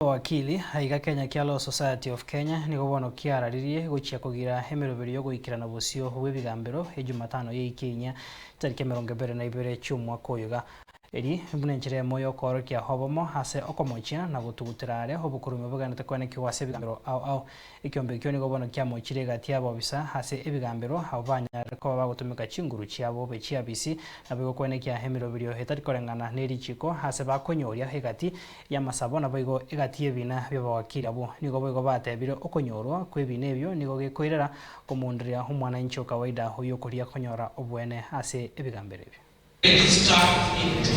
Owakili aiga Kenya kia Law Society of Kenya nigo bono kiararirie gochia kogira emeroberio y'ogoikerana bosio bw'ebigambero ejumatano y'eiki enyia chitariki 22 chi'omwaka oyo iga. Eri buna enchera eyemo y'okoorokia obomo ase okomochia na gotugutera are obokorumi bogenderete koenekigwa ase ebigambero ao ao. Ekiombe ekio nigo bono kiamochire egati y'abobisa ase ebigambero abwo banyarire koba bagotumeka chinguru chiabo be chiabisi naboigo koenekia emeroberio etari koreng'ana ne richiko ase bakonyoria egati y'amasabo naboigo egati y'ebina bi'abawakili abwo. Nigo boigo batebire okonyorwa kw'ebina ebio nigo gekoirera komounderia omwananchi o kawaida oyio okoria konyora oboene ase ebigambero ebio. Register into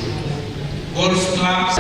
golf clubs.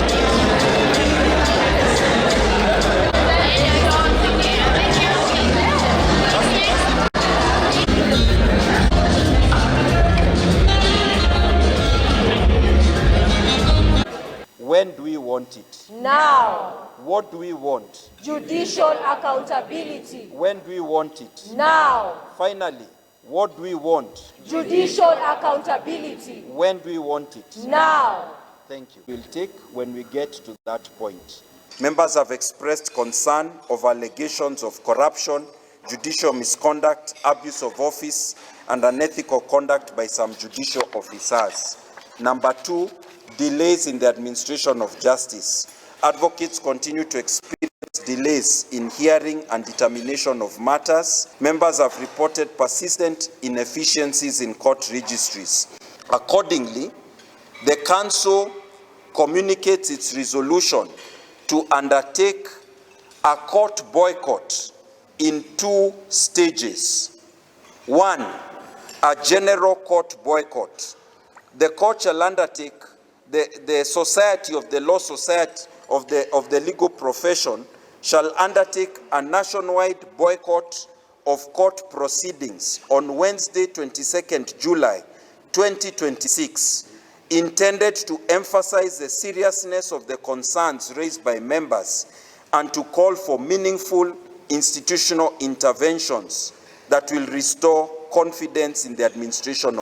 When do we want it? Now. What do we want? Judicial accountability. When do we want it? Now. Finally, what do we want? Judicial accountability. When do we want it? Now. Thank you. We'll take when we get to that point. Members have expressed concern over allegations of corruption, judicial misconduct, abuse of office, and unethical conduct by some judicial officers. Number two, delays in the administration of justice. Advocates continue to experience delays in hearing and determination of matters. Members have reported persistent inefficiencies in court registries. Accordingly, the Council communicates its resolution to undertake a court boycott in two stages. One, a general court boycott. The court shall undertake, the Society of the Law Society of the Legal Profession shall undertake a nationwide boycott of court proceedings on Wednesday, 22nd July 2026, intended to emphasize the seriousness of the concerns raised by members and to call for meaningful institutional interventions that will restore confidence in the administration.